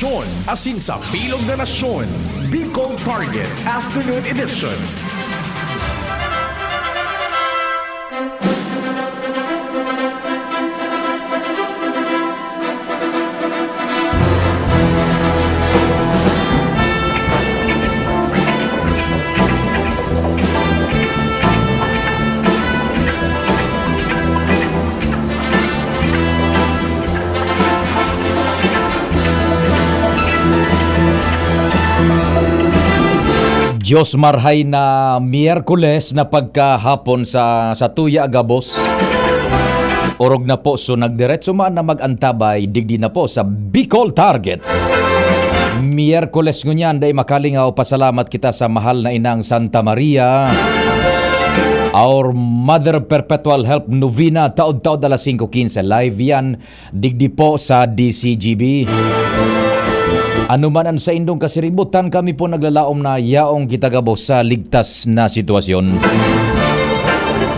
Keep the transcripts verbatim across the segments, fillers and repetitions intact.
Asin sa bilog na nasyon, Bicol Target Afternoon Edition. Diyos marhay na Miyerkules na pagkahapon sa, sa tuya gabos. Orog na po, so nagdiretso man na mag-antabay, digdi na po sa Bicol Target. Miyerkules ngunyan, dai makalingaw, pasalamat kita sa mahal na inang Santa Maria. Our Mother Perpetual Help Novena, taod-taod alas singko quince, live yan, digdi po sa D C G B. Ano man ang saindong kasiributan, kami po naglalaom na yaong kita gabos sa ligtas na sitwasyon.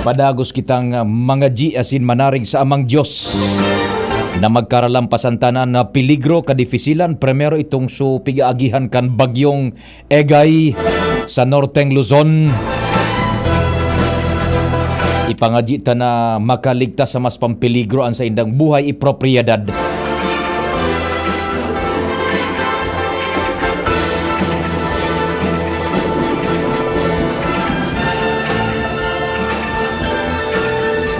Padagos kitang, ah, mangadyi asin manarig sa Amang Diyos na magkaralam pa santanan na peligro, kadifisilan, primero itong su pig-aagihan kan bagyong Egay sa Norteng Luzon. Ipangadyi ta na makaligtas sa mas pampeligro an saindang buhay, ipropriyedad.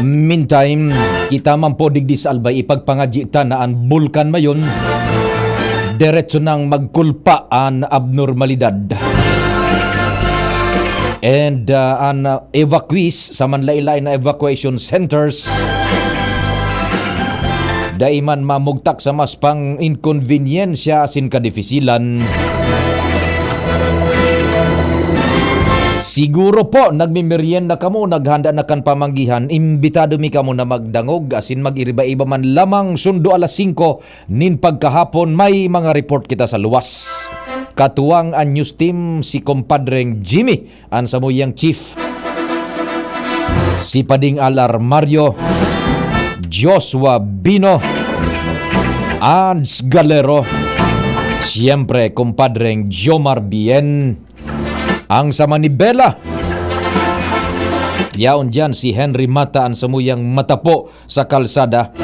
Meantime, kita man po digdi sa Albay, ipagpangadyi ta na an bulkan mayon, diretso nang magkulpa an abnormalidad. And, ah, an, ah, evacuees sa manlain-lain na evacuation centers, dai man mamugtak sa mas pang-inkonbinyensya asin kadifisilan. Siguro po, nagmimerienda kamo, naghanda na kan pamanggihan, imbitado mi kamo na magdangog asin mag-iriba-iba man lamang sundo alas singko nin pagkahapon, may mga report kita sa luwas. Katuwang an news team, si Compadreng Jimmy, an samuyang chief. Si Pading Alar Mario, Joshua Bino, Ans Galero, siyempre, Compadreng Jomar Bien, ang sa Manibela. Yaon diyan si Henry Mata, an samuyang matapo sa kalsada.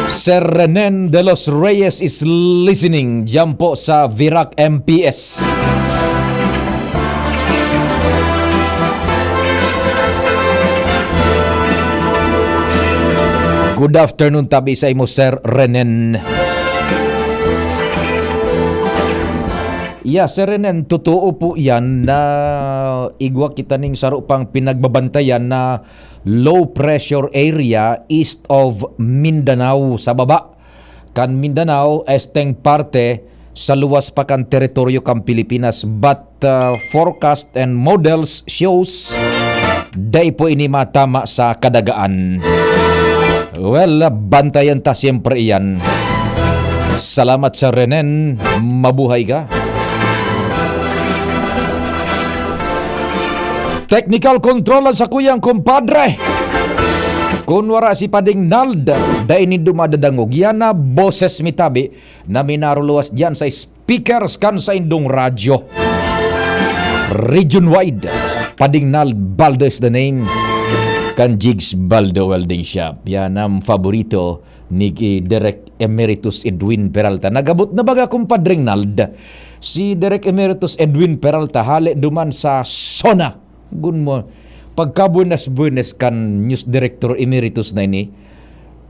Sir Renen de los Reyes is listening diyan po sa Virac M P S. Good afternoon, tabi sa imo, Sir Renen. Yeah, Sir Renen, totoo po yan na igwa kita ning saro pang pinagbabantayan na low pressure area east of Mindanao, sa baba kan Mindanao, esteng parte sa luwas pa kan teritoryo kan Pilipinas. But, uh, forecast and models shows, dai po ini matama sa kadagaan. Well, bantayan ta siyempre iyan. Salamat sa Renen. Mabuhay ka. Technical control ang sakuyang kumpadre. Kun wara si Pading Nald, dai nindo madadangog. Yan na boses mi tabi na minaruluwas diyan sa speakers kan saindong radyo. Region wide, Pading Nald Baldo is the name. Kan Jigs Baldo Welding Shop. Yan ang faborito ni, eh, Direk Emeritus Edwin Peralta. Nagabot na baga, Kumpadreng Nald, si Direk Emeritus Edwin Peralta, hale duman sa SONA. Gun mo, pagka buenas-buenas kan News Director Emeritus na ini,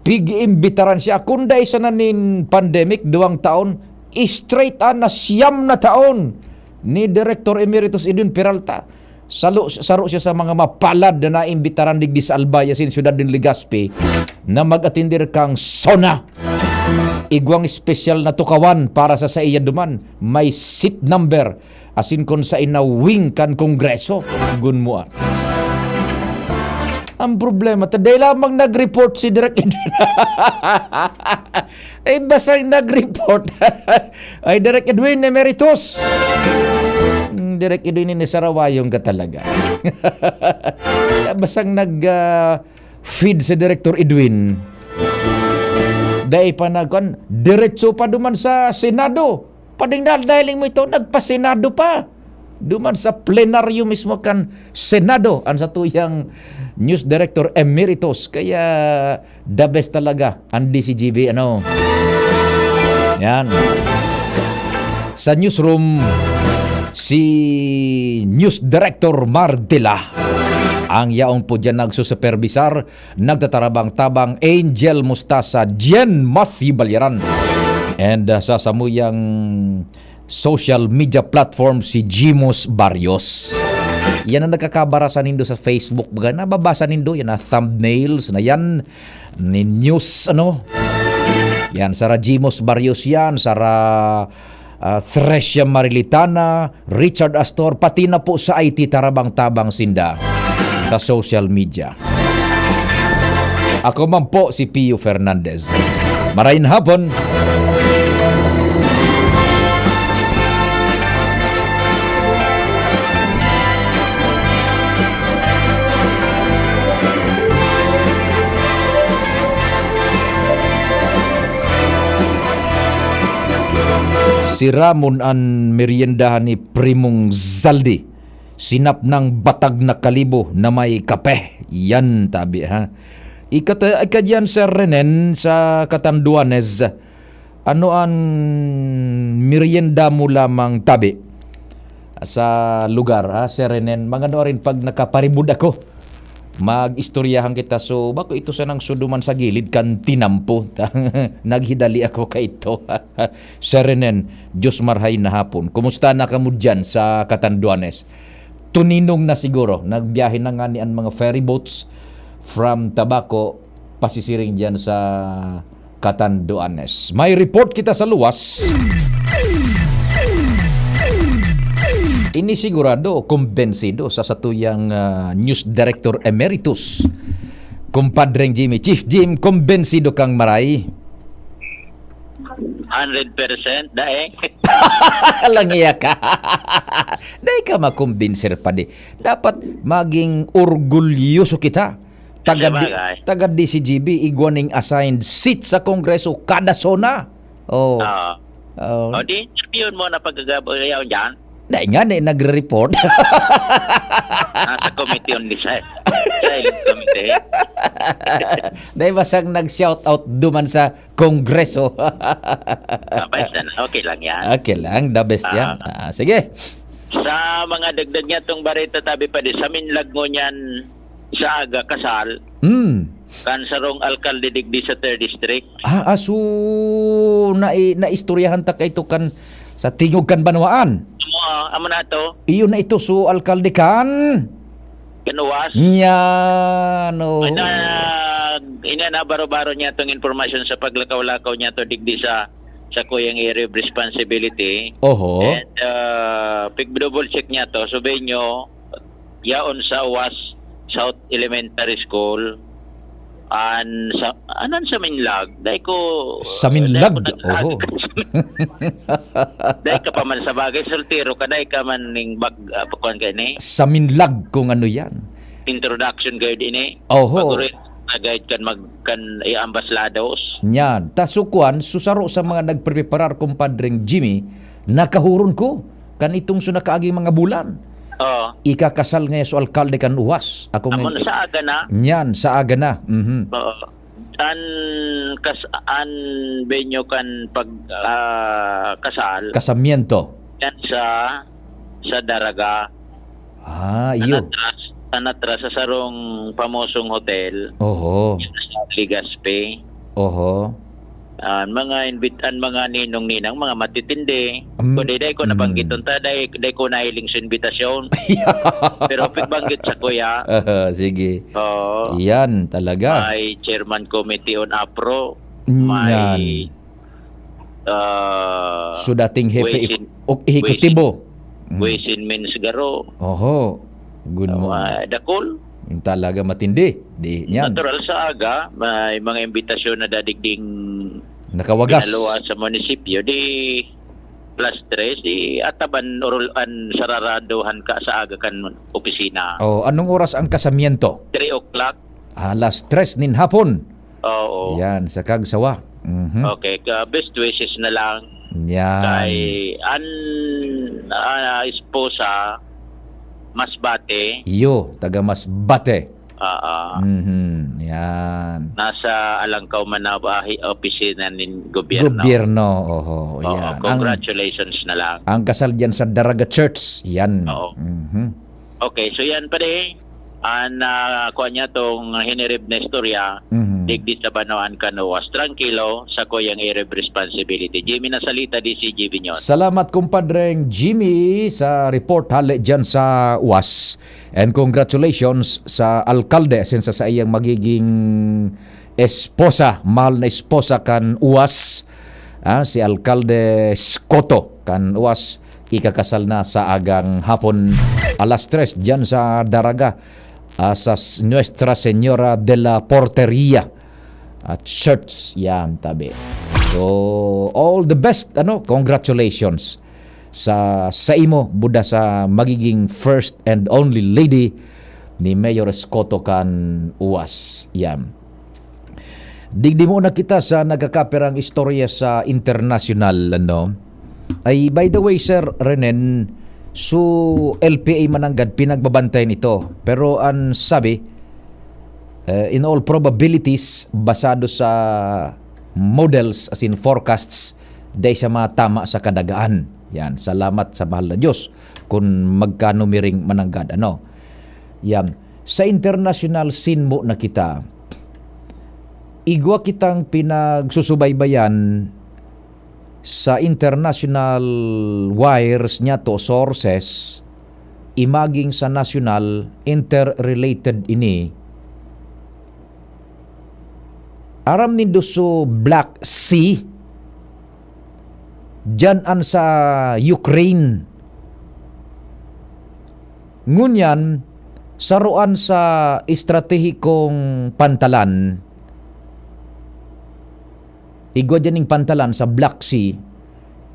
pig-iimbitaran siya. Kun dai sana nin pandemic, duwang taon, straight an na siyam na taon ni Director Emeritus Edwin Peralta. Salo-, saro siya sa mga mapalad na naimbitaran digdi sa Albay asin siyudad nin Legazpi na mag-atender kang SONA. Igwang espesyal na tukawan para sa saiya duman. May seat number asin kun saen na wing kan Kongreso. Gun mo, ah. Ang problema, ta dai lamang nag-report si Direk Edwin. Eh, basang nag-report. Ay, Direk Edwin Emeritus. Hmm, Direk Edwin, ini sarawayong ka talaga. Basang nag, ah, feed si Director Edwin. Dai pa nagkuan, diretso pa duman sa Senado. Padingnal dahil mo ito, nagpa-Senado pa. Duman sa plenaryo mismo kan Senado, ang satuyang news director emeritus. Kaya the best talaga ang D C G B, ano. Yan. Sa newsroom, si News Director Mardila, ang yaon po dyan nagsusupervisar, nagtatarabang-tabang, Angel Mustasa, Jen Matthew Balyaran, and, uh, sa samuyang social media platform, si Jimos Barrios. Yan ang nagkakabara sa nindo sa Facebook. Baga, nababasa nindo yan, ah, thumbnails na yan, ni news, ano. Yan, sara Jimos Barrios yan, sara, ah, Thresia Marilitana, Richard Astor, pati na po sa I T, tarabang-tabang sinda sa social media. Ako man po si Pio Fernandez. Marayon hapon. Siramon an meryendahan ni Primong Zaldi. Sinapnang batag na kalibo na may kape. Yan, tabi, ha. Ikata-, ikadyan, Sir Renen, sa Catanduanes, ano an merienda mo lamang tabi sa lugar, ha, Sir Renen? Mga ano rin pag nakaparibod ako, mag-istoryahan kita. So, bako ito sanang suduman sa gilid kan tinampo. Naghidali ako kaito. Sir Renen, Diyos marhay na hapon. Kumusta na kamo dyan sa Catanduanes? Tuninong na siguro. Nagbiyahe na nga ni an mga ferry boats from Tabaco, pasisiring dyan sa Catanduanes. May report kita sa luwas. Ini sigurado, kumbensido sa satuyang, ah, news director emeritus, Kumpadreng Jimmy. Chief Jim, kumbensido kang maray? Hundred percent, dae. Langiya ka. Dai ka makumbinser pa di. Dapat maging orgulyoso kita. Taga di, Sabagay. Taga D C G B, igwa ning assigned seat sa Kongreso kada zona. Oh. Oo. Oh. O, di, interviewon mo na pagkagabayaw dyan. Dai nga, eh, nagre-report. Nasa committee on design. Silent committee. Dai basang nag-shout out duman sa Kongreso. Ah, basta na. Okay lang yan. Okay lang, the best yan. Ah. Ah, sige. Sa mga dagdag niya tong bareta, tabi pa di, sa minlag mo niyan, sa aga, kasal, Hmm. kan sarong alkalde digdi sa third district. Ah, ah, so, nai-, naistoryahan ta kaito kan sa tingog kan banwaan. Amo, ah, amo na to. Iyo na ito, so, alkalde kan Kanuwas. Nya, no. Ay, na, ina na baro-baro niya tong impormasyon sa paglakaw-lakaw niya to digdi sa, sa kuyang area of responsibility. Oho. And, uh, pig-double check niya to. Sabi nyo, yaon sa Uwas South Elementary School. An sa, anan sa Minlag? Dai ko, Sa Minlag? Dai ko nag-, Oho. Dai ka pa man sa bagay, soltero ka, dai ka man ning bag, ah, pakuan ka ini? Sa Minlag kung ano yan. Introduction guide ini. Oho. Pag-uri na guide kan mag-, kan iambas lados. Yan. Ta, so, kuan, so, saro sa mga nagpreparar, kumpadreng Jimmy, nakahuron ko. Kan itong so nakaaging mga bulan. Oo. Ikakasal ngaya so alkalde kan Uwas. Ako Amo nga na sa aga na. Nyan, sa aga na. Mhm. Oo. An kas-, an venue kan pag, ah, kasal. Kasamiento. Yan sa, sa Daraga. Ah, iyo. An atras, an atras sa sarong pamosong hotel. Oho. Sa Legazpi. Oho. An mga invit-, an mga ninong-ninang, mga matitindi. Mm. Kundi dai ko nabanggit Mm. unta, dai, dai ko nahiling sa imbitasyon. Pero pigbanggit sa kuya. Aha, sige. Oo. Yan, talaga. May chairman committee on APRO. Mm, May, yan. ah, So, dating hepe Ways ik-, and, ok-, ehekutibo. Ways and, Mm. Ways and Means garo. Oho. Good Oh, morning. ah, dakul. Yung talaga matindi. Di, yan. Natural sa aga, may mga imbitasyon na dadigding Nakawagas. pinaluwas sa munisipyo. Di, plus tres, di ataban orol an sararadohan ka sa aga kan opisina. Oh, anong oras ang kasamiento? Three o'clock. Alas tres nin hapon. Oo. Yan, sa Kagsawa. Mhm. Okay, ka best wishes na lang Yan. kay an ah, esposa Masbate. Iyo, taga Masbate. Ah, ah. Mhm. Yan. Nasa Alangkaw man na bahi, opisina nin gobyerno. Gobyerno, oho. Oo, Yan. Ang, congratulations na lang. ang kasal dyan sa Daraga Church. Yan. Oo. Mhm. Okay, so yan pa rin. An uh, kuha niya tong hinirib na istorya, Mhm. digdi sa Banoan kan Uwas. Tranquilo, sa kuyang irib responsibility. Jimmy Nasalita, D C G B News. Salamat, kumpadreng Jimmy, sa report hale dyan sa Uwas. And congratulations sa alkalde, asin sa saiyang magiging esposa, mahal na esposa kan Uwas, ah, si Alkalde Scoto kan Uwas. Ikakasal na sa agang hapon, alas tres, dyan sa Daraga, ah, sa s- Nuestra Señora de la Porteria at church yan, tabi. So, all the best, ano, congratulations sa sa imo, buda sa magiging first and only lady ni Mayor Scoto kan Uwas. Yan. Digdi muna kita sa nagkakaperang istorya sa internasyonal, ano? Ay, by the way, Sir Renen, so L P A mananggad, pinagbabantayan ito. Pero ang sabi, eh, in all probabilities, basado sa models, as in forecasts, dai siya matama sa kadagaan. Yan, salamat sa mahal na Diyos kung magkanumiring mananggad. Ano? Yan. Sa international scene mo na kita, igwa kitang pinagsusubaybayan sa international wires niya to sources, imaging sa national, interrelated ini. Aram nindo so Black Sea? Diyan an sa Ukraine. Ngunyan, saruan sa estratehikong pantalan, igwa diyan ning pantalan sa Black Sea,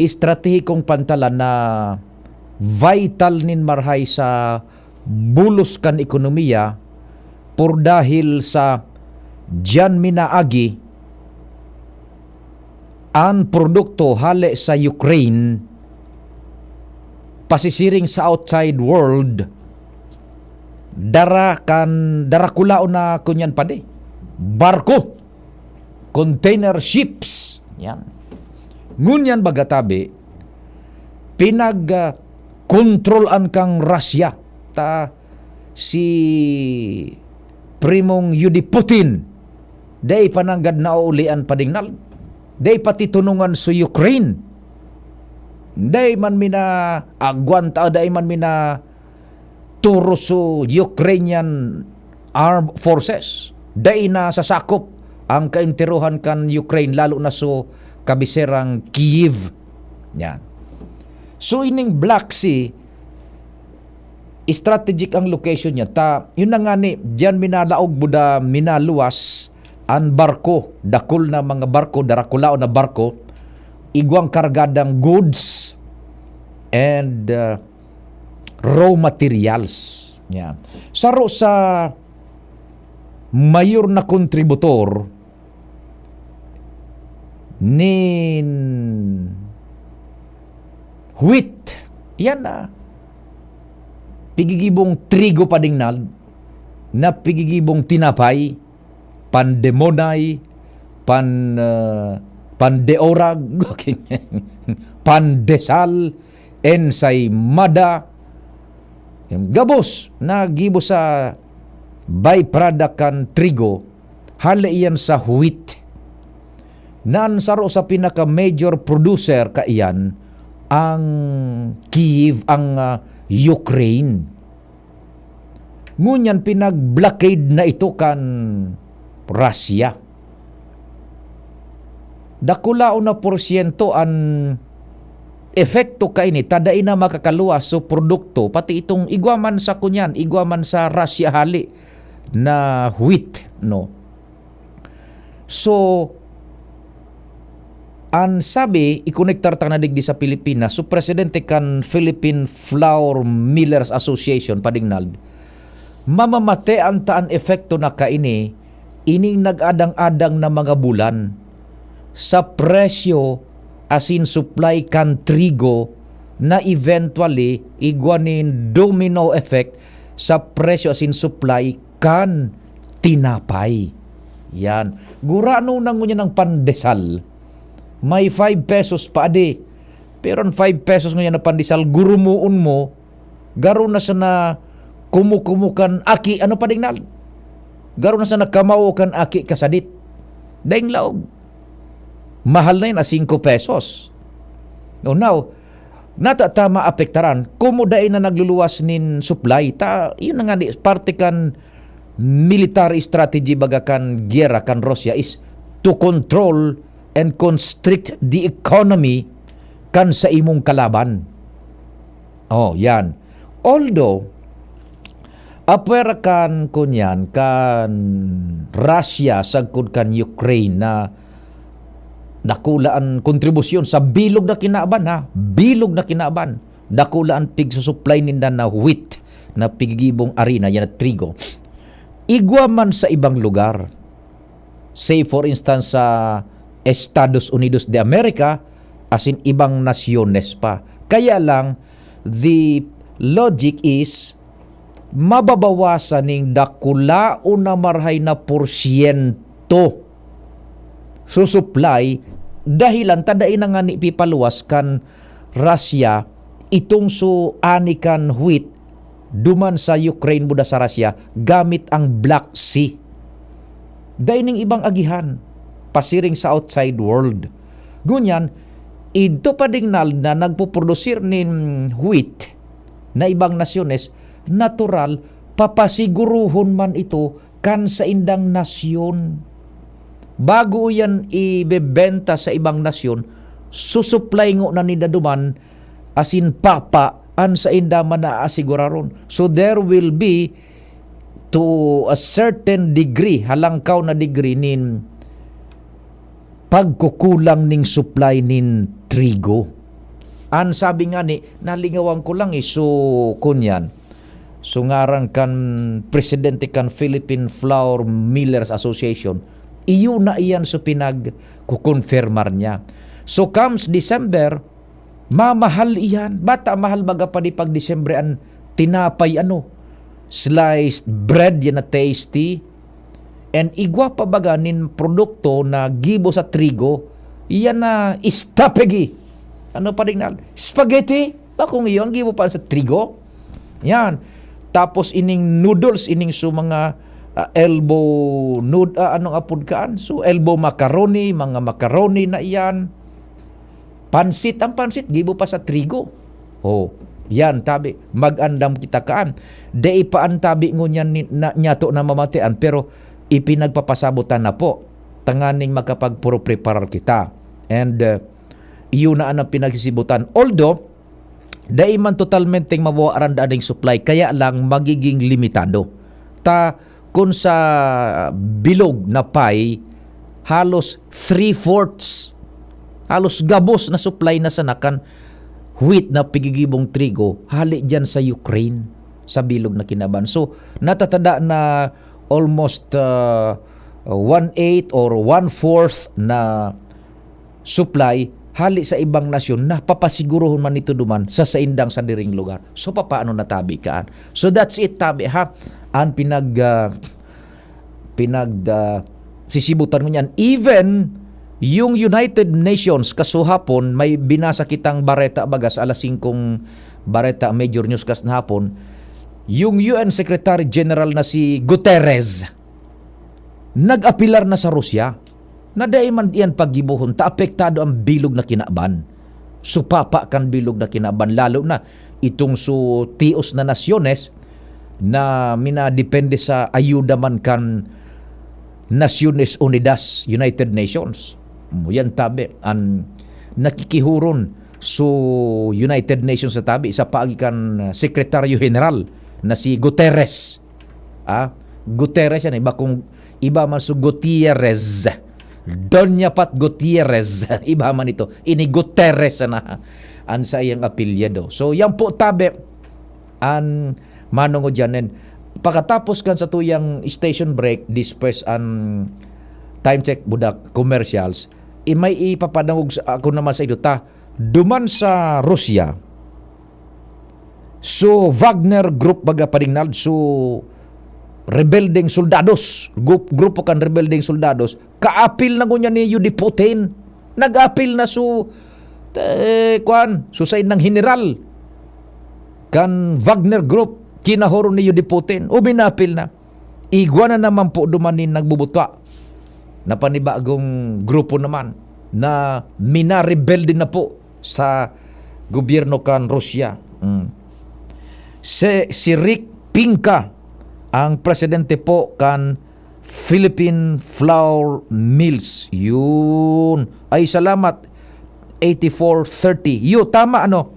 estratehikong pantalan na vital nin marhay sa bulos kan ekonomiya, por dahil sa diyan minaagi an produkto hale sa Ukraine pasisiring sa outside world, dara kan, dara kulaon na kunyan pa di. Barko, container ships. Yan. Ngunyan baga tabi, pinag, ah, kontrolan kang Russia. Ta si Primong Yudi Putin, dai pa nanggad nauulian padingnal. Dai pa titunungan so Ukraine. Dai man mina agwanta, dai man mina turo so Ukrainian armed forces. Dai na sasakop ang kainterohan kan Ukraine, lalo na so kabiserang Kyiv. Yan. So, ining Black Sea, strategic ang location niya. Ta, yun na nga ni, diyan minalaog buda, minaluwas an barko, dakul na mga barko, darakulaon na barko, igwang kargadang goods and, uh, raw materials. Yan. Saro sa mayor na kontributor nin wheat. Yan na. Pigigibong trigo padingnal, na pigigibong tinapay, pandemonay, pan, ah, pandeorag, pandesal, ensaymada. Gabos na gibo sa byproduct kan trigo, hale iyan sa wheat. Na an saro sa pinaka-major producer kaiyan, ang Kyiv, ang, ah, Ukraine. Ngunyan pinag-blockade na ito kan Russia. Dakulaon na porsyento an epekto kaini, ta dai na makakaluwas so produkto, pati itong igwa man sa kunyan, igwa man sa Russia hali na wheat, no? So, an sabi, ikonektar ta na digdi sa Pilipinas, so presidente kan Philippine Flour Millers Association, padingnal, mamamatean ta an epekto na kaini, ining nag-adang-adang na mga bulan. sa presyo asin supply kan trigo na eventually igwa nin domino effect sa presyo asin supply kan tinapay. Yan. Gurano na ngunyan ang pandesal? May five pesos pa, adi. Pero ang five pesos ngunyan na pandesal, gurumoon mo, garo na sana kumukumo kan aki, ano pa, Dingnal? Garo na sana kamao kan aki kasadit. Daing laog. Mahal na yun, a singko pesos. O now, nata ta maapektaran, komo dai na nagluluwas nin supply. Ta, yun na nga, di, parte kan military strategy baga kan giyera kan Russia is to control and constrict the economy kan sa imong kalaban. Oh, yan. Although, apwera kan, kunyan, kan Russia sagkod kan Ukraine na dakula an kontribusyon sa bilog na kinaban, ha? Bilog na kinaban. Dakula an pigsusuplay ninda na wheat, na pigigibong arina, yan na trigo. Igwa man sa ibang lugar. Say, for instance, sa Estados Unidos de America, asin ibang nasyones pa. Kaya lang, the logic is, mababawasan ning dakulaon na marahay na porsyento susuplay, dahilan ta dai na ngani pipaluwas kan Russia itong su-, ani kan wheat duman sa Ukraine buda sa Russia gamit ang Black Sea. Dai ning ibang agihan, pasiring sa outside world. Ngunyan, idto pa, Dingnal, na nagpuprodusir nin wheat na ibang nasyones, natural, papasiguruhon man ito kan saindang nasyon. Bago yan ibebenta sa ibang nasyon, susuplay ngona ninda duman asin papa an sainda man na aaseguraron. So there will be, to a certain degree, halangkaw na degree nin pagkukulang ning supply nin trigo. An sabi ngani, nalingawan ko lang, eh, so, kunyan, so, ngaran kan presidente kan Philippine Flour Millers Association, iyo na iyan so pinagkukonfirmar niya. So, comes December, mamahal iyan. Bata mahal baga pa di pag Disyembre an tinapay, ano, sliced bread, yan na tasty. And igwa pa baga nin produkto na gibo sa trigo, iyan na istapegi. Ano pa, Dingnal? Spaghetti? Bakong iyo, ang gibo pa sa trigo? Yan. Tapos ining noodles, ining so mga, ah, elbow nood-, ah, anong apod kaan? So, elbow macaroni, mga macaroni na iyan. Pansit, ang pansit, gibo pa sa trigo. Oh, yan, tabi, mag-andam kita kaan. Dai pa an tabi ngunyan ni, na, nyato na mamatian, pero ipinagpapasabotan na po tanganing makapagpuro-preparar kita. And, uh, iyo na an ang pinagsisibutan. Although, dai man totalmenteng mabawaran daning supply, kaya lang magiging limitado. Ta, kun sa bilog na pie, halos three-fourths, halos gabos na supply na sana kan wheat na pigigibong trigo, hali diyan sa Ukraine, sa bilog na kinaban. So, natatada na almost, uh, one-eighth or one-fourth na supply hali sa ibang nasyon na papasigurohon man ito duman sa saindang sadiring lugar. So, papaano na tabi kaan? So, that's it, tabi, ha? An pinag, ah, pinag, ah, sisibutan ngunyan. Even yung United Nations, kasuhapon, may binasa kitang bareta baga sa alas singkong bareta, major newscast na hapon, yung U N Secretary General na si Guterres, nag-apelar na sa Rusya na dai man iyan paggibohon ta apektado ang bilog na kinaban. Supapa kan bilog na kinaban, lalo na itong su tios na nasyones na minadepende sa ayuda man kan Naciones Unidas, United Nations. Mm, yan tabi, an nakikihuron su United Nations sa tabi, sa paagi kan Sekretaryo General na si Guterres. Ah, Guterres yan, iba kung, iba man su Gutierrez. Doña Pat Gutierrez. Iba man ito. Ini Guterres na an saiyang apelyido. So, yan po, tabi, an manongod yan. And pakatapos kan sa tuyang station break, disperse an time check, budak, commercials, I-, may ipapadangog sa, ako naman sa inyo ta. Duman sa Russia, so Wagner Group, baga, padingnad, so rebeldeng soldados, grup-, grupo kan rebeldeng soldados, kaapil na ngunyan ni Yudi Putin. Nag-apil na so, eh, kwan, so sain ng general kan Wagner Group, kinahoro ni Yudi Putin, uminapil na. Igwa na naman po duman nin nagbubuta na panibagong grupo naman na minarebelde na po sa gobyerno kan Russia. Mm. Si, si Rick Pinka, ang presidente po kan Philippine Flour Mills. Yun. Ay, salamat. Eighty-four thirty. Yo, tama, ano?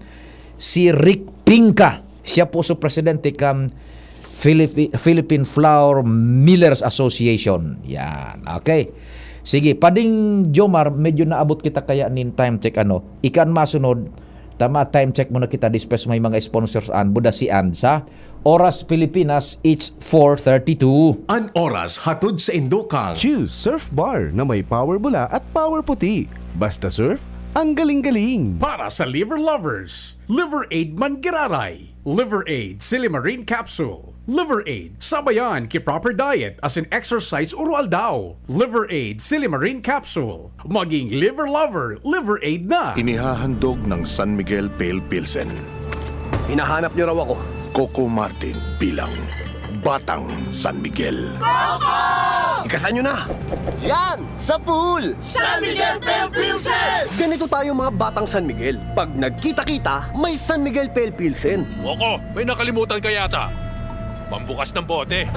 Si Rick Pinka. Siya po so presidente kan Philippi-, Philippine Flour Millers Association. Yan. Okay. Sige, Pading Jomar, medyo naabot kita kaya nin time check, ano? Ikan masunod, tama, time check muna kita, despues may mga sponsors an, buda si Ansa. Oras Pilipinas, it's four thirty-two. An oras hatod sa Indokang. Choose Surf Bar na may power bula at power puti. Basta surf, ang galing-galing. Para sa liver lovers, Liver Aid man giraray. Liver Aid Silimarin Capsule. Liver Aid, sabayan ki proper diet asin exercise oro-aldaw. Liver Aid Silimarin Capsule. Maging liver lover, Liver Aid na! Inihahandog ng San Miguel Pale Pilsen. Hinahanap niyo raw ako. Coco Martin bilang Batang San Miguel. Ikasan niyo na! Yan! Sa pool! San Miguel Pale Pilsen! Ganito tayo, mga Batang San Miguel. Pag nagkita-kita, may San Miguel Pale Pilsen. Coco, may nakalimutan ka yata. Pambukas ng bote.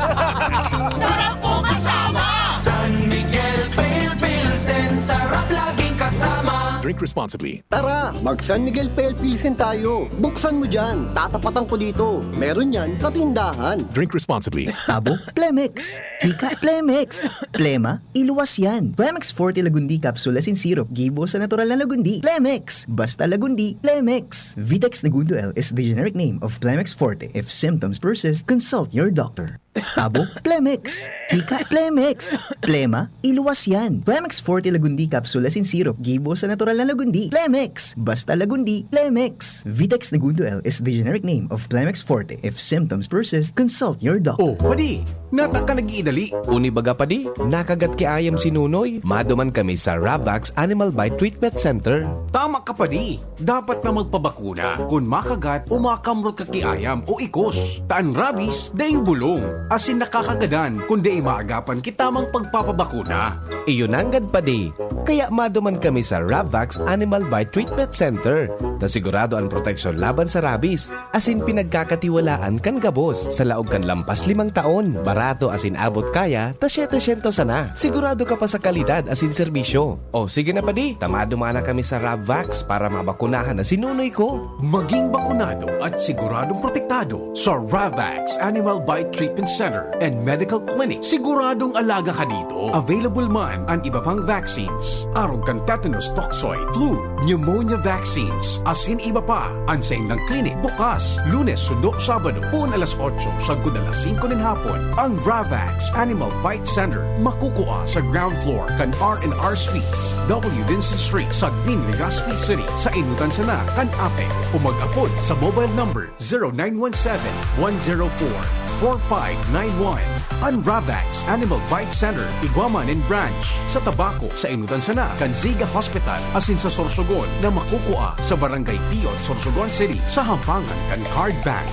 Sarap po kasama! San Miguel Pale Pilsen, sarap laging kasama. Drink responsibly. Tara, mag San Miguel Pale Pilsen tayo. Buksan mo dyan, tatapatan ko dito. Meron yan sa tindahan. Drink responsibly. Abo, Plemex. Hika, Plemex. Plema, iluwas yan. Plemex Forte Lagundi Capsule asin Syrup, gibo sa natural na Lagundi. Plemex! Basta Lagundi, Plemex! Vitex Negundo L is the generic name of Plemex Forte. If symptoms persist, consult your doctor. Abo, Plemex! Hika, Plemex! Plema, iluwas yan. Plemex Forte Lagundi Capsule asin Syrup, gibo sa natural na Lagundi. Plemex! Basta Lagundi, Plemex! Vitex Negundo L is the generic name of Plemex Forte. If symptoms persist, consult your doctor. Oh, padi, nata ka nag-iidali. Uni baga, padi, nakagat ki ayam si Nunoy. Maduman kami sa Ravax Animal Bite Treatment Center. Tama ka, padi. Dapat na magpabakuna kun makagat o makamrot ka ki ayam o ikos. Ta an rabies, daing bulong, asin nakakagadan kun dai maagapan ki tamang pagpapabakuna. Iyo nanggad, padi. Kaya maduman kami sa Ravax Animal Bite Treatment Center, ta sigurado an proteksyon laban sa rabies, asin pinagkakatiwalaan kan gabos. Sa laog kan lampas limang taon, barato asin abot kaya ta setecientos sana. Sigurado ka pa sa kalidad asin serbisyo. O sige na, padi, ta maduman na kami sa Ravax para mabakunahan na si Nunoy ko. Maging bakunado at siguradong protektado sa Ravax Animal Bite Treatment Center and Medical Clinic. Siguradong alaga ka dito. Available man an iba pang vaccines. Arog kan tetanus toxoid, flu, pneumonia vaccines, asin iba pa. An saindang clinic bukas Lunes sundo Sabado, poon alas otso sagkod alas singko nin hapon. Ang Ravax Animal Bite Center makukua sa ground floor kan R and R Suites, W Vincent Street, Sagnin, Legazpi City, sa enotan sana kan APEC, o mag-apod sa mobile number zero nine one seven, one zero four, four five nine one. An Ravax Animal Bite Center igwa man nin branch sa Tabaco, sa enotan sana kan Ziga Hospital, asin sa Sorsogon na makukua sa Barangay Piot, Sorsogon City, sa hampangan kan Card Bank.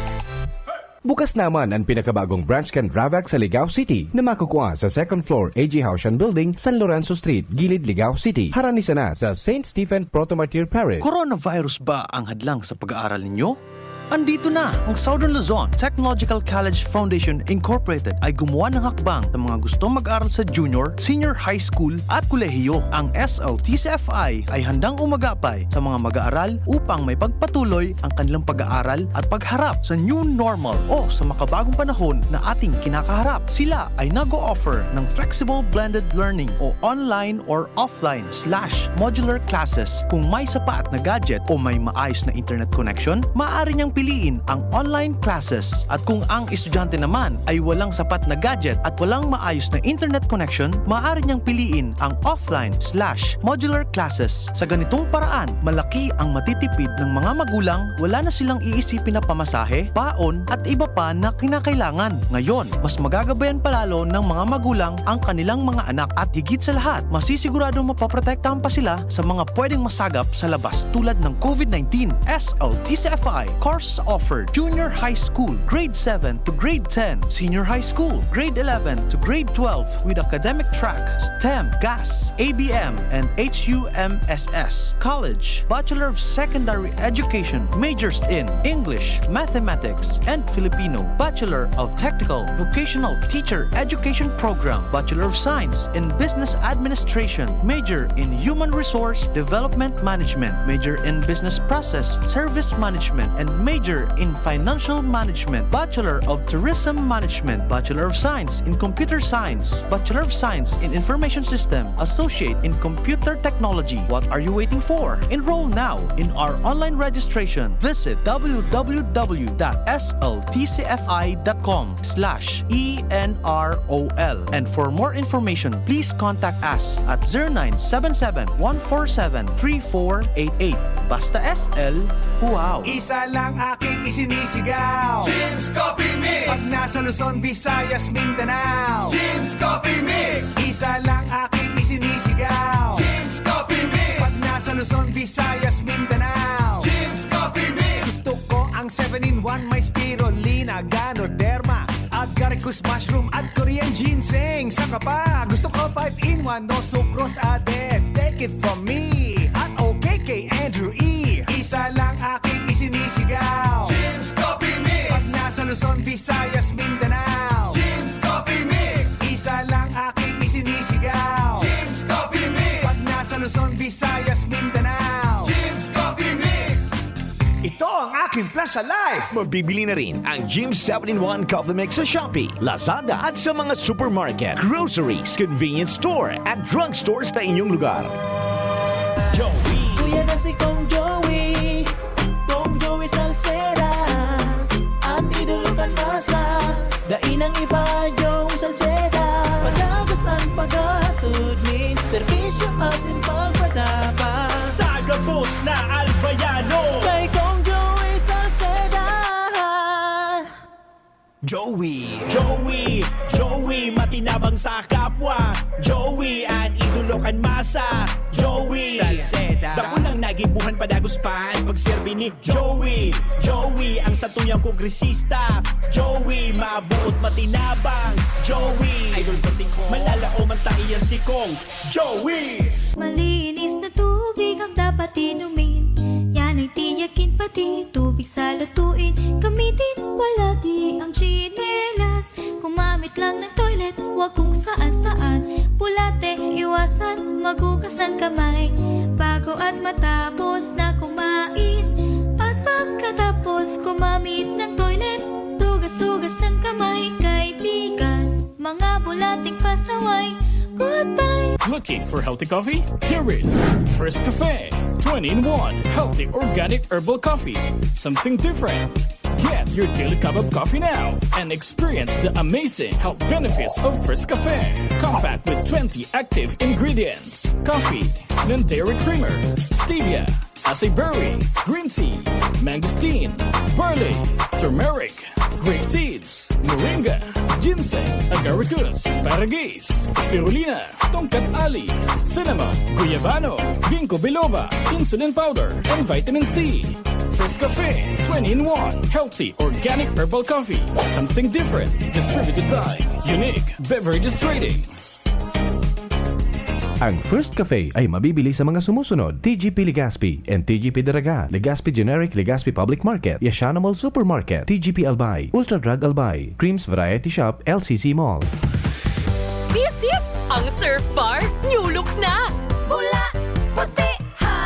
Bukas naman an pinakabagong branch kan Ravax sa Ligao City na makukua sa second floor A G Haushan Building, San Lorenzo Street, Gilid, Ligao City, harani sana sa Saint Stephen Proto-Martyr Parish. Coronavirus ba ang hadlang sa pag-aaral ninyo? Andito na! Ang Southern Luzon Technological College Foundation Incorporated ay gumawa ng hakbang sa mga gustong mag-aral sa junior, senior high school at kolehiyo. Ang S L T C F I ay handang umagapay sa mga mag-aaral upang maipagpatuloy ang kanilang pag-aaral at pagharap sa new normal o sa makabagong panahon na ating kinakaharap. Sila ay nag-o-offer ng flexible blended learning o online or offline slash modular classes. Kung may sapat na gadget o may maayos na internet connection, maaari niyang piliin ang online classes. At kung ang estudyante naman ay walang sapat na gadget at walang maayos na internet connection, maaari niyang piliin ang offline slash modular classes. Sa ganitong paraan, malaki ang matitipid ng mga magulang, wala na silang iisipin na pamasahe, baon, at iba pa na kinakailangan. Ngayon, mas magagabayan pa lalo ng mga magulang ang kanilang mga anak at higit sa lahat, masisigurado mapoprotektahan pa sila sa mga pwedeng masagap sa labas tulad ng COVID nineteen. S L T C F I course offered: Junior High School, Grade seven to Grade ten, Senior High School, Grade eleven to Grade twelve, with academic track, STEM, GAS, A B M, and H U M S S. College, Bachelor of Secondary Education, majors in English, Mathematics, and Filipino, Bachelor of Technical Vocational Teacher Education Program, Bachelor of Science in Business Administration, major in Human Resource Development Management, major in Business Process Service Management, and major in Financial Management, Bachelor of Tourism Management, Bachelor of Science in Computer Science, Bachelor of Science in Information System, Associate in Computer Technology. What are you waiting for? Enroll now in our online registration. Visit w w w dot s l t c f i dot com slash e n r o l. And for more information, please contact us at zero nine seven seven, one four seven, three four eight eight. Basta S L, wow! Isa lang aking isinisigaw. Jim's Coffee Mix! Pag nasa Luzon, Visayas, Mindanao. Jim's Coffee Mix! Isa lang aking isinisigaw. Jim's Coffee Mix! Pag nasa Luzon, Visayas, Mindanao. Jim's Coffee Mix! Gusto ko ang seven-in-one, may spirulina, ganoderma, agaricus mushroom at Korean ginseng. Saka pa, gusto ko five-in-one, no sucrose added. Take it from me at okay kay Andrew E. Isa lang aking isinisigaw. Jim's Coffee Mix! Pag nasa Luzon, Visayas, Mindanao. Jim's Coffee Mix! Isa lang aking isinisigaw. Jim's Coffee Mix! Pag nasa Luzon, Visayas, Mindanao. Jim's Coffee Mix! Ito ang aking Plaza Life! Mabibili na rin ang Jim's seven-in-one Coffee Mix sa Shopee, Lazada at sa mga supermarket, groceries, convenience store at drugstore sa inyong lugar. Joey. Kuya na si Kong Joey. Kong Joey Salceda. An idolo kan masa. Dai nang iba, Joey Salceda. Padagas an paghatod nin serbisyo asin pagpatabang. Sa gabos na Albayano. Kay Kong Joey Salceda. Joey, Joey, Joey, matinabang sa kapwa. Joey, an idolo kan masa. Joey, Salceda. Dakulang nagibuhan, padagos pa an pagserbi ni Joey. Joey, ang satuyang kongresista. Joey, mabuot, matinabang. Joey, idol ko si Kong. Malalaom an tahiyan si Kong. Joey! Malinis na tubig ang dapat inumin. Yan ay tiyakin, pati tubig sa lutuin. Gamitin palagi ang tsinelas. Gumamit lang ng toilet, wag kung saan-saan. Bulate, iwasan, maghugas ng kamay bago at matapos na kumain. At pagkatapos gumamit ng toilet, tugas-tugas ng kamay, kaibigan. Mga bulating pasaway, goodbye! Looking for healthy coffee? Here is First Cafe, twenty-in-one healthy organic herbal coffee. Something different. Get your daily cup of coffee now and experience the amazing health benefits of First Cafe. Compact with twenty active ingredients: coffee, non-dairy creamer, stevia, acai berry, green tea, mangosteen, barley, turmeric, grape seeds, moringa, ginseng, agaricus, paragis, spirulina, tongkat ali, cinnamon, guyabano, ginkgo biloba, insulin powder, and vitamin C. First Cafe, twenty-in-one healthy organic herbal coffee. Something different. Distributed by Unique Beverages Trading. Ang First Cafe ay mabibili sa mga sumusunod: T G P Legazpi and T G P Daraga, Legazpi Generic, Legazpi Public Market, Yashano Mall Supermarket, T G P Albay, Ultra Drug Albay, Creams Variety Shop, L C C Mall. This is ang Surf Bar New Look na! Pula, puti, ha!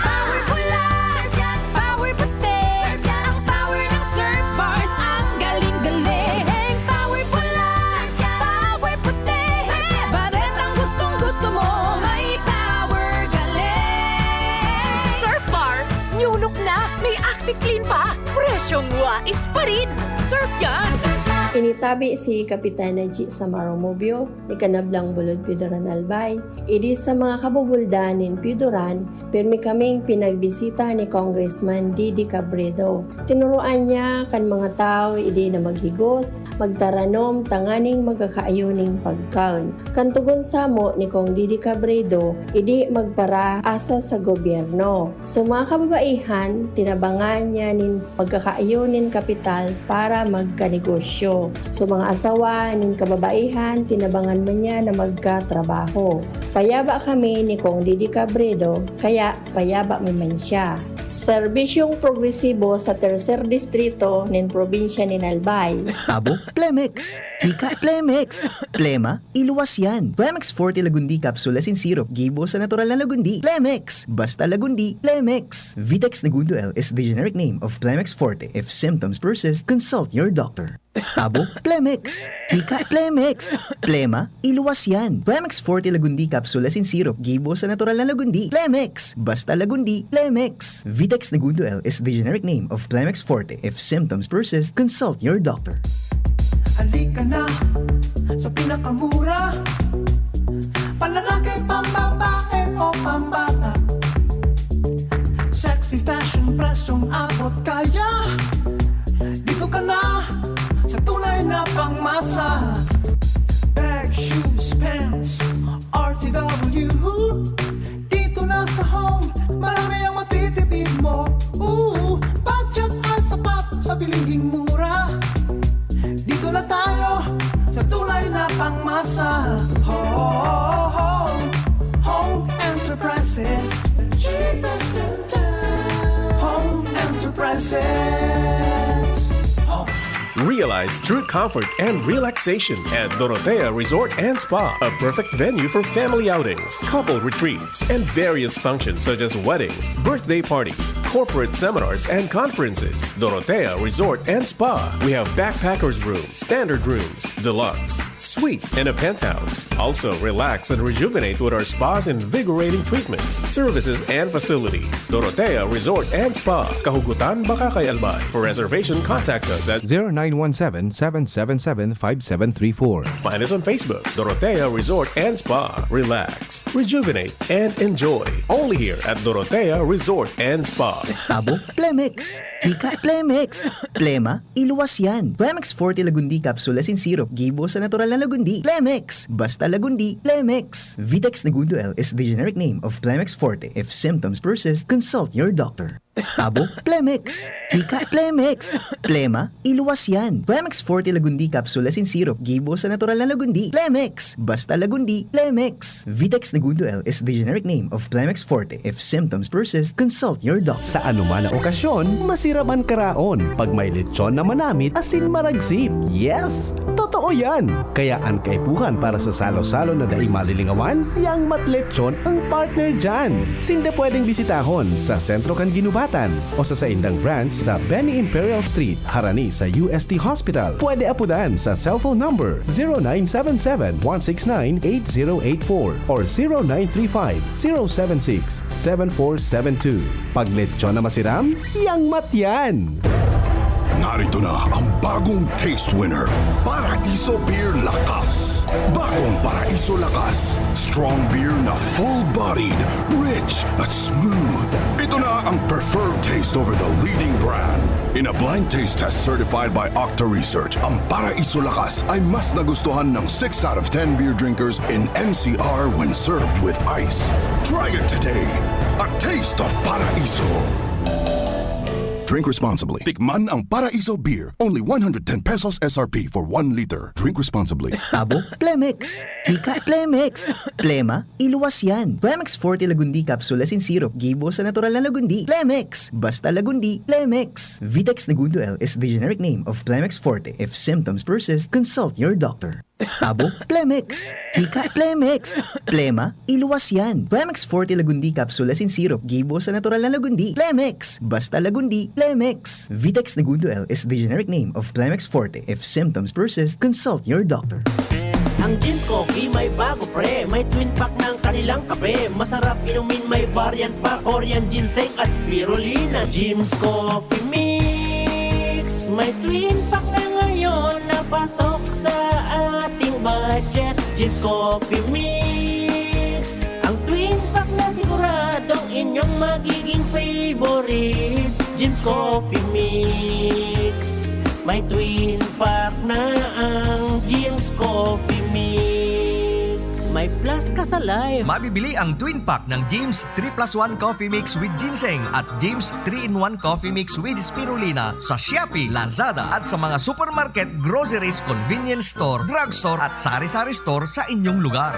Power pula! Surf yan! Power puti! Surf yan! Ang power ng Surf Bars, ang galing-galing! Power pula! Surf yan! Power puti! Surf yan! Baretang gustong-gusto mo, may power galing! Surf Bar Tulok na! May Active Clean pa! Presyong wais pa rin! Surf yan! Initabi si Kapitan Najee Samaro Mobio ni Kanablang Bulod Piodoran Albay, idi sa mga kabubuldan nin Piodoran, pirmi kaming pinagbisita ni Congressman Didi Cabredo. Tinuroan niya kan mga tawo idi na maghigos, magtaranom tanganing magkakaayo nin pagkaon. Kan tugon samo ni Cong Didi Cabredo, idi magparaasa sa gobyerno. So, mga kababaihan, tinabangan niya nin pagkakaayo nin kapital para magkanegosyo. So, mga asawa nin kababaihan, tinabangan man niya na magkatrabaho. Payaba kami ni Cong Didi Cabredo, kaya payaba mi man siya. Serbisyong progresibo sa tercer distrito nin probinsya nin Albay. Abo, Plemex! Hika, Plemex! Plema, iluwas yan! Plemex Forte Lagundi Capsule asin Syrup, gibo sa natural na lagundi. Plemex! Basta lagundi, Plemex! Vitex Negundo L is the generic name of Plemex Forte. If symptoms persist, consult your doctor. Abo, Plemex! Hika, Plemex! Plema, iluwas yan! Plemex Forte Lagundi Capsule asin Syrup, gibo sa natural na lagundi. Plemex! Basta lagundi, Plemex! Vitex Negundo L is the generic name of Plemex Forte. If symptoms persist, consult your doctor. Halika na sa pinakamura. Panlalaki, pambabae o pambata. Sexy fashion, presyong abot kaya. Dito ka na sa tunay na pangmasa. Bag, shoes, pants, R T W. Dito na sa Home, marami ang matitipid mo. Ooh, budget ay sapat sa bilihing mura. Dito na tayo sa tunay na pangmasa. Home, Home Enterprises. The cheapest in town. Home Enterprises. Home. Realize true comfort and relaxation at Dorotea Resort and Spa, a perfect venue for family outings, couple retreats, and various functions such as weddings, birthday parties, corporate seminars, and conferences. Dorotea Resort and Spa. We have backpackers room, standard rooms, deluxe, suite, and a penthouse. Also, relax and rejuvenate with our spa's invigorating treatments, services, and facilities. Dorotea Resort and Spa, Kahugutan, Bacacay, Albay. For reservation, contact us at zero nine one seven, seven seven seven, five seven three four. Find us on Facebook, Dorotea Resort and Spa. Relax, rejuvenate, and enjoy. Only here at Dorotea Resort and Spa. Abo, Plemex. Hika, Plemex. Plema, iluwas yan. Plemex Forte Lagundi Capsule asin Syrup, gibo sa natural na lagundi. Plemex. Basta lagundi, Plemex. Vitex Negundo L is the generic name of Plemex Forte. If symptoms persist, consult your doctor. Abo, Plemex. Hika, Plemex. Plema, iluwas yan. Plemex Forte Lagundi Capsule asin Syrup, gibo sa natural na lagundi. Plemex. Basta lagundi, Plemex. Vitex Negundo L is the generic name of Plemex Forte. If symptoms persist, consult your doctor. Sa anuman na okasyon, masirap an karaon pag may lechon na manamit asin maragsit. Yes! Totoo yan! Kaya an kaipuhan para sa salo-salo na dai malilingawan, Yang Mat Lechon ang partner dyan. Sinda pwedeng bisitahon sa Sentro kan Ginubatan o sa saindang branch sa Benny Imperial Street, harani sa U S T Hospital. Pwede apudan sa cellphone number zero nine seven seven, one six nine, eight zero eight four or zero nine three five, zero seven six, seven four seven two. Pag lechon na masiram, Yang Mat yan! Narito na ang bagong taste winner, Paraiso Beer Lakas. Bagong Paraiso Lakas. Strong beer na full-bodied, rich at smooth. Ito na ang preferred taste over the leading brand. In a blind taste test certified by Octa Research, ang Paraiso Lakas ay mas nagustuhan ng six out of ten beer drinkers in N C R when served with ice. Try it today. A taste of Paraiso. Drink responsibly. Tikman ang Paraiso Beer. Only one hundred ten pesos S R P for one liter. Drink responsibly. Abo, Plemex. Hika, Plemex. Plema, iluwas yan. Plemex Forte Lagundi Capsule asin Syrup, gibo sa natural na lagundi. Plemex. Basta lagundi, Plemex. Vitex Negundo L is the generic name of Plemex Forte. If symptoms persist, consult your doctor. Abo, Plemex. Hika, Plemex. Plema, iluwas yan. Plemex Forte Lagundi Capsule asin Syrup, gibo sa natural na lagundi. Plemex. Basta lagundi, Plemex. Vitex Negundo L is the generic name of Plemex Forte. If symptoms persist, consult your doctor. Ang Jim's Coffee may bago, pre. May twin pack ng kanilang kape. Masarap inumin, may variant pa. Korean ginseng at spirulina. Jim's Coffee Mix. May twin pack na ngayon na pasok sa ating budget. Jim's Coffee Mix. Ang twin pack na siguradong inyong magiging favorite. Jim's Coffee Mix. May twin pack na ang Jim's Coffee Mix. May plus ka sa life. Mabibili ang twin pack ng Jim's three plus one Coffee Mix with Ginseng at Jim's three-in-one Coffee Mix with Spirulina sa Shopee, Lazada at sa mga supermarket, groceries, convenience store, drugstore at sari-sari store sa inyong lugar.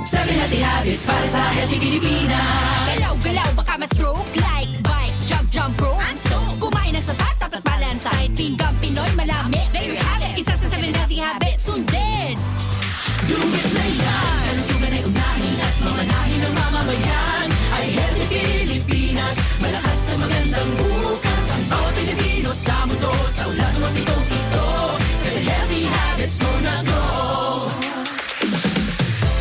Seven Healthy Habits para sa Healthy Pilipinas. Galaw-galaw, baka ma-stroke. Like, bike, jog, jump rope. I'm so. Kumain ng sapat, dapat balansay. Pinggang Pinoy, manami. There you have it. Isa sa seven healthy habits. Sundin. Do it na yan. Kalusugan ay unahin at mamanahin ng mamamayan. Ay Healthy Pilipinas. Malakas sa magandang bukas. Ang bawat Pilipino sa mundo. Sa ulado ng pitong ito. Seven Healthy Habits mo na go.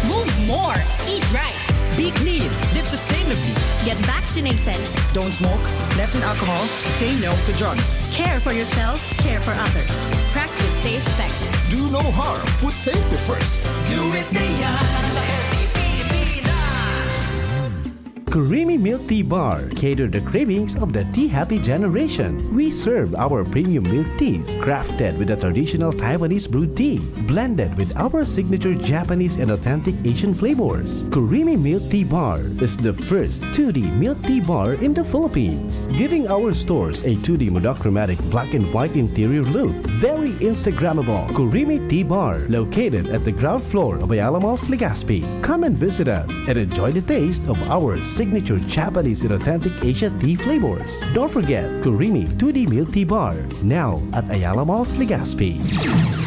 Move more. Eat right. Be clean. Live sustainably. Get vaccinated. Don't smoke. Lessen alcohol. Say no to drugs. Care for yourself. Care for others. Practice safe sex. Do no harm. Put safety first. Do it na yan. Creamy Milk Tea Bar cater the cravings of the tea happy generation. We serve our premium milk teas crafted with the traditional Taiwanese brewed tea, blended with our signature Japanese and authentic Asian flavors. Creamy Milk Tea Bar is the first two D milk tea bar in the Philippines, giving our stores a two D monochromatic black and white interior look. Very Instagrammable. Creamy Tea Bar, located at the ground floor of Ayala Malls, Legazpi. Come and visit us and enjoy the taste of our signature Japanese and authentic Asia tea flavors. Don't forget Kurimi two D Milk Tea Bar, now at Ayala Malls, Legazpi.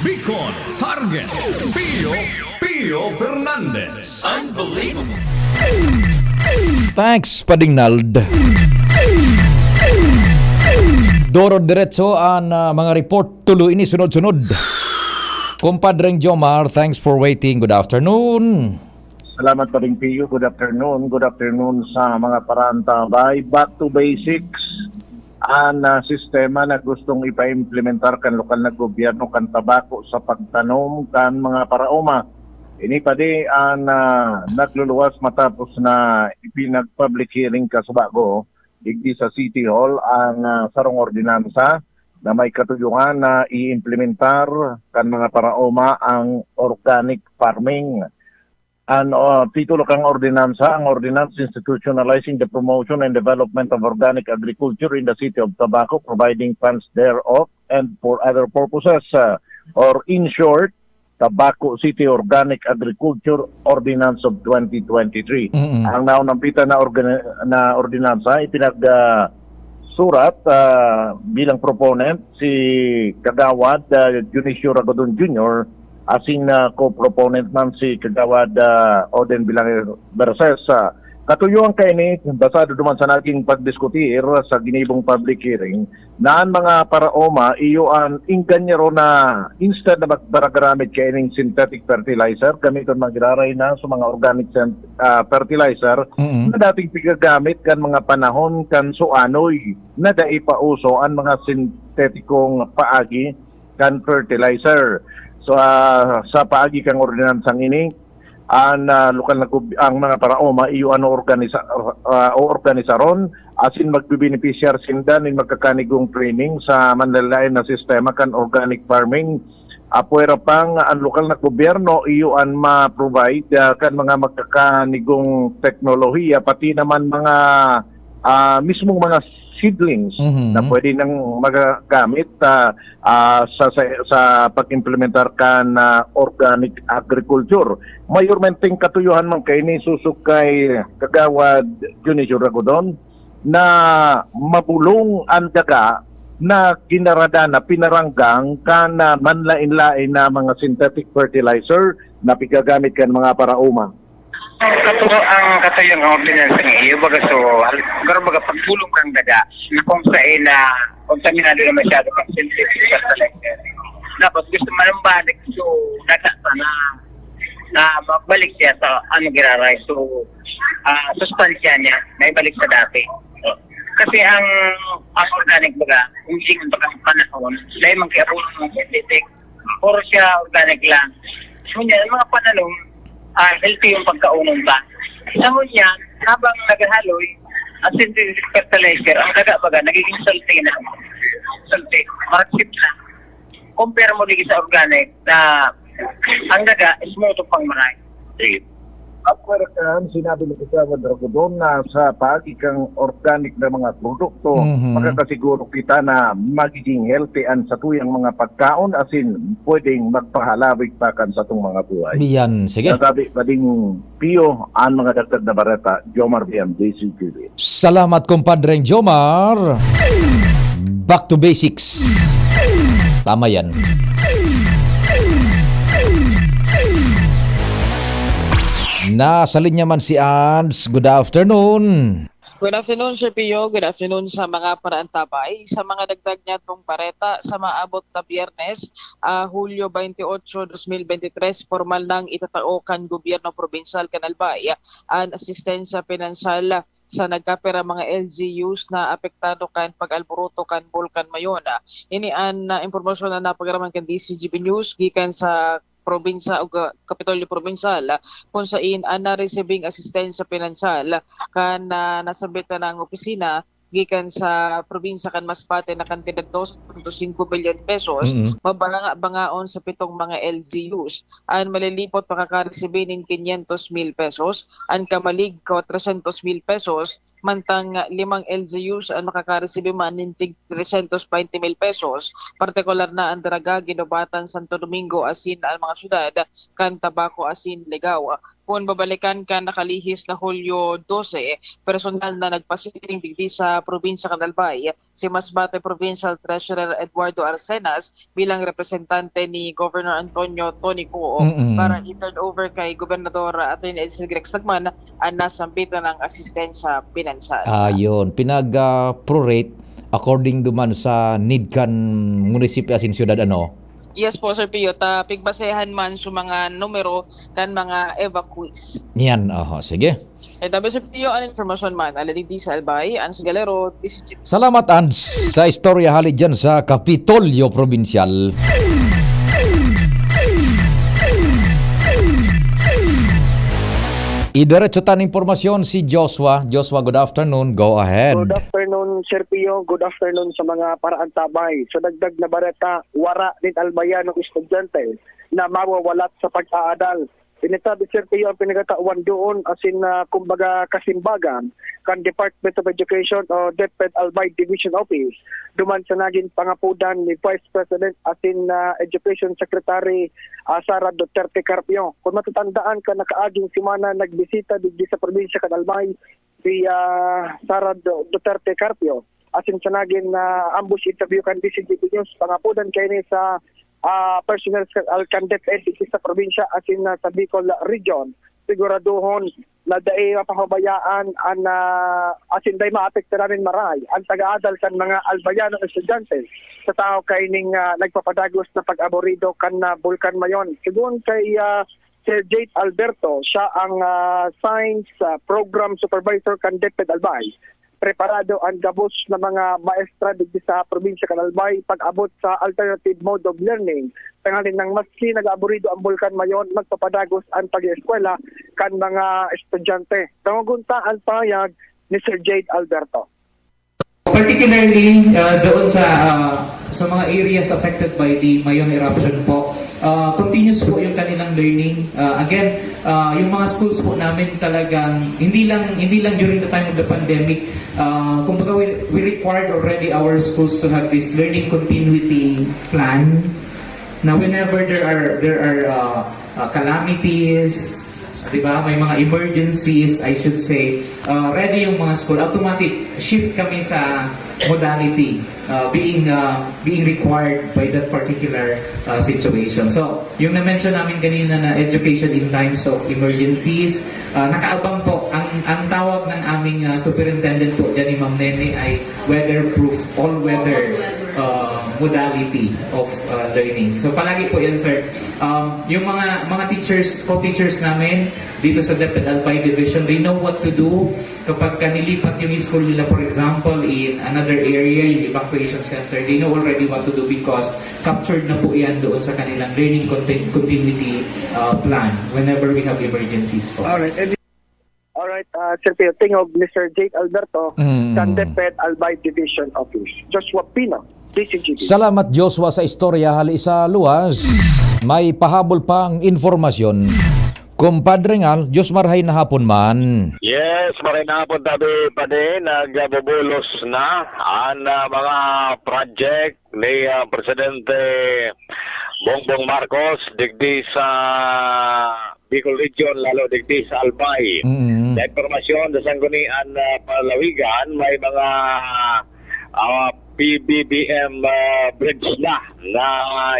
Bicol Target. Pio, Pio Fernandez. Unbelievable. Thanks, Padingnald. Doro diretso an ah, mga report tulo ini sunod-sunod. Kumpadreng Jomar, thanks for waiting. Good afternoon. Salamat pa rin, Pio. Good afternoon. Good afternoon sa mga parantabay. Back to basics. An ah, sistema na gustong ipaimplementar kan lokal na gobyerno kan tabako sa pagtanom kan mga paraoma. Ini pa di an ah, nagluluwas matapos na ipinag-public hearing kasubago digdi sa City Hall ang ah, sarong ordinansa na may katuyohan na iimplementar kan mga paraoma ang organic farming. An ah, titulo kan ordinansa, ang Ordinance Institutionalizing the Promotion and Development of Organic Agriculture in the City of Tabaco, providing funds thereof and for other purposes, ah, or in short, Tabaco City Organic Agriculture Ordinance of twenty twenty-three. Mm-mm. Ang naunampitan na, organ- na ordinansa, ipinag ah, surat ah, bilang proponent si Kagawad ah, Dionisio Ragodon Junior asin ah, co-proponent man si Kagawad ah, Oden Bilanger Verses. Ah, katuyohan kaini, basado duman sa naging pagdiskutir sa ginibong public hearing, na an mga paraoma iyo an ingganyero na instead na magparagamit kaining synthetic fertilizer, gamiton man giraray na sa mga organic sen- ah, fertilizer Mm-mm. na dating pigagamit kan mga panahon kan suanoy na dai pa uso an mga sintetikong paagi kan fertilizer. So, ah, sa paagi kan ordinansang ini, an ah, lokal na gob- ang mga paraoma iyo ano organisa ah, o organisaron asin magbibenepisyar sinda nin magkakanigong training sa manlalain na sistema kan organic farming. Apwera pang an lokal na gobyerno iyo an ma-provide ah, kan mga magkakanigong teknolohiya, pati naman mga ah, mismong mga seedlings Mhm. na pwede nang magagamit ah, ah, sa, sa sa pag-implementar kan ah, organic agriculture. Mayormenteng katuyohan man kaini susog kay Kagawad Dionisio Ragodon na mabulong an daga na ginaradan na pinaranggang kan ah, manlain-lain na mga synthetic fertilizer na pigagamit kan mga paraoma. Ang katu ang katuyang ordinansa nga iyo, baga so, al- pero baga pagpulong kang daga na kung sa ina kontaminado na masyado kang synthetic fertilizer. Tapos gusto man balik, so daga pa na, na magbalik siya sa ano giraray. So, ah, sustansya niya, may balik sa dati. So, kasi ang, ang organic baga, kung ingon baga ang panahon, dahil magkiabuno ng synthetic, puro siya organic lang. So, niya, ang mga pananom, ah, healthy yung pagkaunon ba. Sa niya, habang naghahaloy, ang synthetic fertilizer, ang daga baga, nagiging salty na. Salty, maragsip na. Compare mo dito sa organic na ang daga, smooth ang pangmaray. Sige. Apwera kan sinabi ni Kagawad Ragodon na sa paagi kan organic na mga produkto, Mhm. makakasiguro kita na magiging healthy an satuyang mga pagkaon asin pwedeng magpahalawig pa kan satong mga buhay. Yan, sige. Natabi pa ding Pio an mga dagdag na bareta, Jomar B M, D C T V. Salamat, Compadre Jomar. Back to basics. Tama yan. Nasa linya man si Ads. Good afternoon. Good afternoon, Sir Pio. Good afternoon sa mga paraantabay. Sa mga dagdag niyatong bareta, sa maabot na Biyernes, ah, Hulyo twenty-eight, twenty twenty-three, formal nang itatao kan gobyerno probinsyal kan Albay an asistensya pinansyal sa nagkapira mga L G Us na apektado kan pag-alboroto kan Bulkan Mayon. Ini an, ah, impormasyon na napagaraman kan D C G B News gikan sa probinsya o ga-, Kapitolyo Probinsyal, ah, kun sain an naresibing asistensya pinansyal kan, ah, nasambit na ng opisina gikan sa probinsya kan Masbate na kantidad dos punto singko milyon pesos, Mm. mabaranga-bangaon sa pitong mga L G Us. An malilipot makakaresibi nin quinientos mil pesos, an kamalig, cuatrocientos mil pesos, mantang limang L G Us an makakaresibi man nin tig trescientos veinte mil pesos, partikular na an Daraga, Guinobatan, Santo Domingo asin an mga syudad kan Tabaco asin Ligao. Kun babalikan kan nakalihis na Hulyo dose, personal na nagpasiring digdi sa probinsya kan Albay si Masbate Provincial Treasurer Eduardo Arcenas bilang representante ni Governor Antonio Tony Cuo Mm-mm. para i-turn over kay Gobernador Attorney Edsel Greg Sagman an nasambit na ng asistensya pinansyal. Ayun, pinag, ah, prorate according duman sa need kan munisipyo asin syudad, ano? Yes po, Sir Pio. Ta, pigbasehan man sa mga numero kan mga evacuees. Yan, oho, sige. Eh, tabi, Sir Pio, an informasyon man, Alali di sa Albay, Ans Galero, D C G. Salamat, Ans, sa istorya hali dyan sa Kapitolyo Probinsyal. Idiretso tan impormasyon si Joshua. Joshua, good afternoon. Go ahead. Good afternoon, Sir Pio. Good afternoon sa mga paraantabay. Sa dagdag na bareta, wara nin Albayanong estudyante na mawawalat sa pag-aadal. Ini tabi, Sir Pio, ang pinagkatawan doon, asin, ah, kumbaga, kasimbagan kan Department of Education o DepEd Albay Division Office, duman sa nagin pangapodan ni Vice President asin, ah, Education Secretary, ah, Sara Duterte Carpio. Kung matatandaan ka, nakaaging semana nagbisita digdi sa probinsya kan Albay si, ah, Sara Du-, Duterte Carpio. Asin sa nagin, ah, ambush interview kan D C G P News, pangapodan kaini sa, ah, personnel sa Alcandep N P C sa probinsya asin, ah, sa Bicol Region. Siguraduhon na dai mapahabayaan an, ah, asin dai maapektaran nin maray an pag-aadal kan mga Albayanong estudyante sa tahaw kaining, ah, nagpapadagos na pag-aborido kan, ah, Bulkan Mayon. Sigon kay, ah, Sir Jade Alberto, siya ang, ah, Science, ah, Program Supervisor kan DepEd Albay. Preparado an gabos na mga maestra digdi sa probinsya kan Albay pag-abot sa alternative mode of learning, tanganing nang maski nag-aaborido an Bulkan Mayon, magpapadagos an pag-eskwela kan mga estudyante. Dangogon ta an pahayag ni Sir Jade Alberto. Particularly, uh, doon sa, uh, sa mga areas affected by the Mayon eruption po, uh, continuous po yung kanilang learning. Uh, again, uh, yung mga schools po namin talagang, hindi lang, hindi lang during the time of the pandemic, uh, kumbaga we, we required already our schools to have this learning continuity plan. Now, whenever there are, there are, uh, uh, calamities, di ba? May mga emergencies, I should say, uh, ready yung mga school. Automatic, shift kami sa modality, uh, being, uh, being required by that particular, uh, situation. So, yung na-mention namin kanina na education in times of emergencies, uh, nakaabang po. Ang, ang tawag ng aming, uh, superintendent po dyan ni Ma'am Nene ay weatherproof, all weather. uh, modality of uh, learning. So palagi po yan, sir. Um, yung mga mga teachers, co-teachers namin dito sa DepEd Albay Division, they know what to do kapag kanilipat yung school nila, for example, in another area, yung evacuation center, they know already what to do because captured na po yan doon sa kanilang learning contin- continuity uh, plan whenever we have emergencies po. Alright. And Alright, uh, Sir Pio, tingog, Mister Jake Alberto, Mm. kan DepEd Albay Division Office. Joshua Pino, D C G B. Salamat, Joshua, sa istorya. Hali sa luwas, may pahabol pang informasyon. Kumpadre Ngal, Diyos marhay na hapon man. Yes, maray na hapon tabi pa din, nagbubulos na ang ah, mga project ni ah, Presidente Bongbong Marcos digdi sa Bicol Region, lalo digdi sa Albay. Mm. Sa impormasyon sa Sanggunian ah, Palawigan, may mga ah, P B B M ah, bridge na na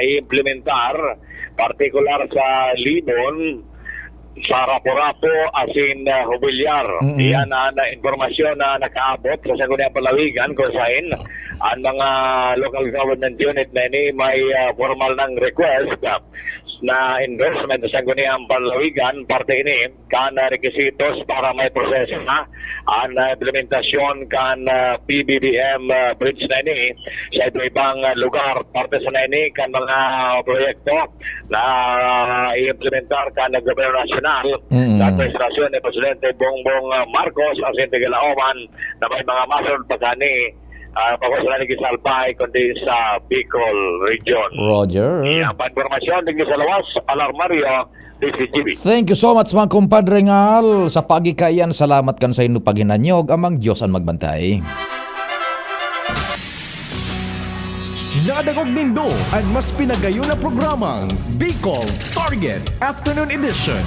i-implementar, partikular sa Libon, sa Rapu-Rapu asin ah, Jubilar. Mm-mm. Iyan ang ah, impormasyon na nakaabot sa Sangguniang Palawigan kung saan ang mga local government unit na ini may ah, formal ng request ah, na endorsement sa Sangguniang Palawigan, parte ini kan ah, requisitos para may proseso na ang ah, implementasyon kan ah, P B B M ah, bridge na ini sa iba-ibang ah, lugar. Parte sa na ini kan mga proyekto na ah, i-implementar kan ah, Gobyerno Nasyonal Mm. sa administrasyon ni Presidente Bongbong ah, Marcos asin tigalaoman na may mga masunod pa kani ah, pagod sa Albay kundi sa Bicol Region. Roger. Yan pa impormasyon digdi sa lawas, Alarmario, D C G B. Thank you so much, mga kumpadre Ngal. Sa pagikayan, salamat kan sa inyo paghinanyog. Amang Diyos ang magbantay. Nadangog nindo an mas pinagayon na programang Bicol Target Afternoon Edition